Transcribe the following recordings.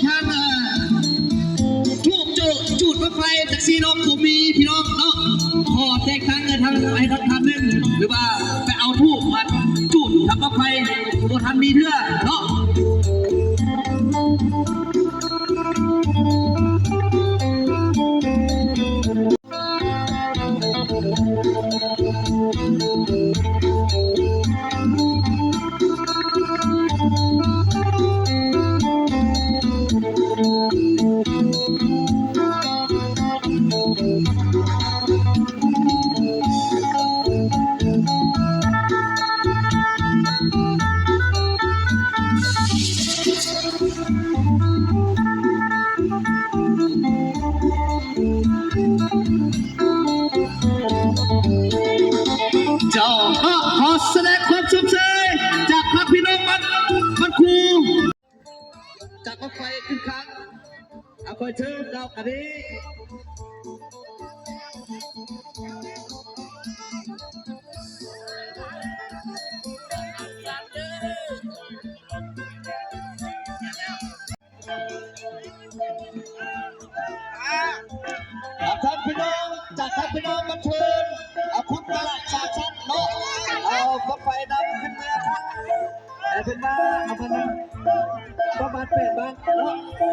ທາງ ເອີ ທູບຈູດບັ້ງໄຟຈັກຊີ້ເນາະ ບໍ່ມີພີ່ນ້ອງເນາະ ຂໍແຈກຕັງໃຫ້ທາງ ໃຫ້ທາງທ່ານໜຶ່ງ ຫຼືວ່າໄປເອົາທູບມາຈູດທຳບັ້ງໄຟ ບໍ່ທັນມີເທື່ອເນາະ. ເຈົ້າ ຂໍສະແດງຄວາມຊົມເຊີຍຈາກພັກພີ່ນ້ອງບ້ານ ບ້ານຄູ ຈາກບັ້ງໄຟຂຶ້ນຄ້າງ ອາ ຂໍເຊີນດາວກະເດ ອາ ທ່ານພີ່ນ້ອງ ຈາກທ່ານພີ່ນ້ອງບັນເທີງ ອາ ຄຸນຕະຫຼາດສາມຊັ້ນເນາະ ເອົາບັ້ງໄຟນຳຂຶ້ນເມືອ ເອົາເພິ່ນມາ ເອົາເພິ່ນມາ ປະມານແປດບາດເນາະ.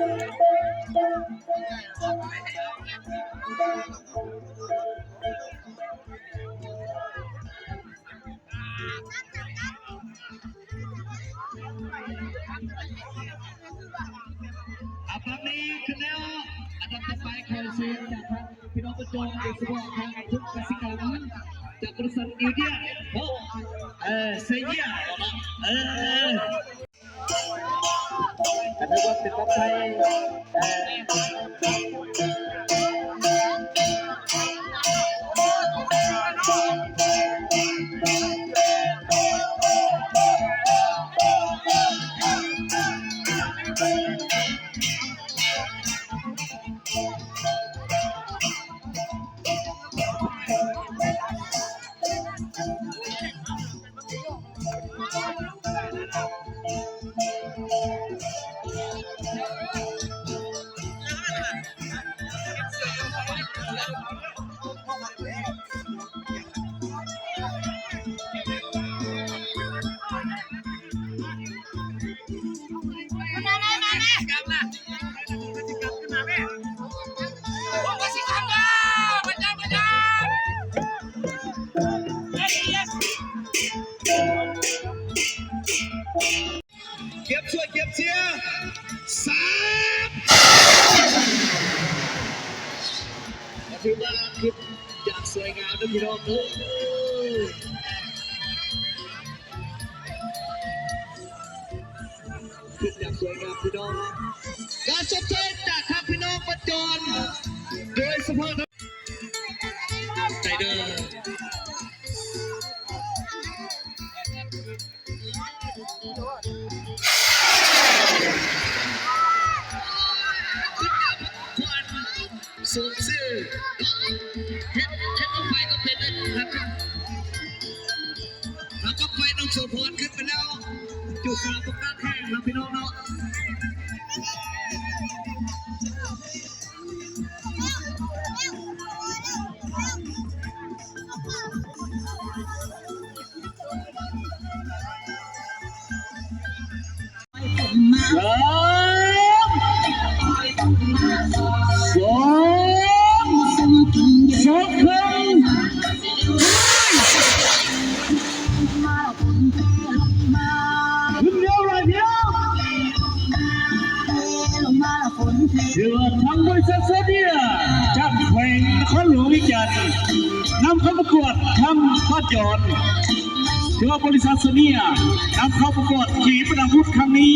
ອາ ຝັ່ງນີ້ຂຶ້ນແລ້ວ ອັນດັບຕໍ່ໄປ ຂໍເຊີນຈາກທາງພີ່ນ້ອງປະຈອງ ໂດຍສະເພາະທາງທຸກກະສິກຳ ຈາກບໍລິສັດອິນເດຍເນາະ ເອີ ເຊເຍ ເອີ ກັນເລີຍວ່າເປັນບັ້ງໄຟ ເອີ. ເອີ ພີ່ນ້ອງເອີຍ ຂຶ້ນຢ່າງສວຍງາມພີ່ນ້ອງ ການຊົດເຊີຍຈາກທາງພີ່ນ້ອງບັນຈອນ ໂດຍສະເພາະ ໄປເດີ ສົມຊື່ ເຮັດ ເຮັດບັ້ງໄຟກໍເປັນເດ້ ຫາບັ້ງໄຟນ້ອງໂສພອນຂຶ້ນໄປແລ້ວ ຢູ່ສາມປະການແຫ່ງເນາະ ພີ່ນ້ອງເນາະ. ສາມ ສອງ ສອງ ເຄິ່ງ ຂຶ້ນເຮືອໄວ້ພີ່ນ້ອງ ຖືວ່າທາງບໍລິສັດໂຊເນຍຈາກແຂວງນະຄອນຫຼວງວຽງຈັນ ນຳເຂົ້າປະກວດທາງພາບຢອນ ຖືວ່າບໍລິສັດໂຊເນຍນຳເຂົ້າປະກວດຂີປະນາວຸດຄັ້ງນີ້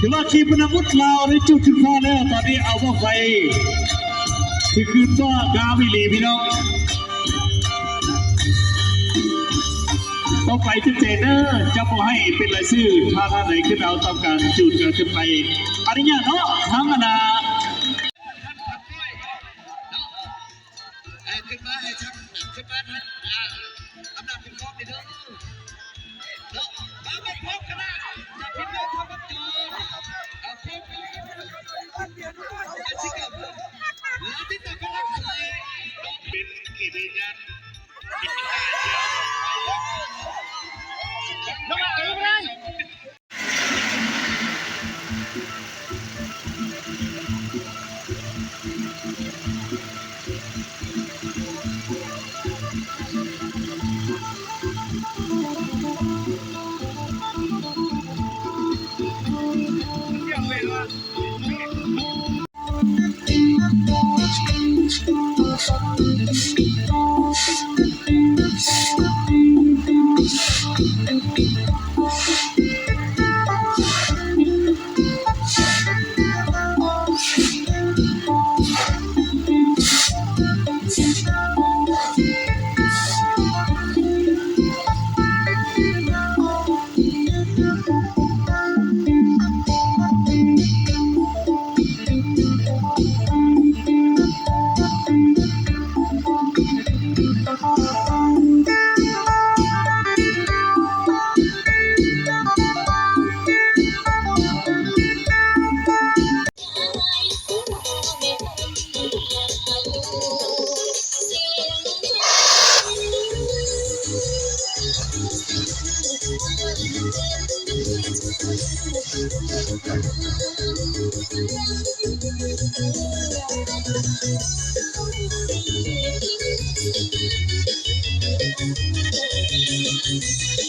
ຖືວ່າຂີປະນາວຸດລາວໄດ້ຈຸດຂຶ້ນຟ້າແລ້ວ ຕອນນີ້ເອົາບັ້ງໄຟ ຄືຄືວ່າງາມອີ່ຫຼີພີ່ນ້ອງ ຕ້ອງໄປເຕັມເຕັມເດີ ຈະບໍ່ໃຫ້ເປັນລາຍຊື່ ຖ້າທ່ານໃດຂຶ້ນເອົາຕ້ອງການຈູດກັນຂຶ້ນໄປ ອະນຸຍາດເນາະ ທາງອັນນ່າ ເອີ ຂຶ້ນມາໃຫ້ທາງ ຂຶ້ນມາທາງ ອາ ອຳນາດຂຶ້ນຄອງນີ້ເດີ ເນາະ ມາໄປພ້ອມຄະນະ ຈາກທີມງານທາງວັດຈອນ ເອົາ ເປັນກີ້ເວງານ ລງມາ ລງມາ.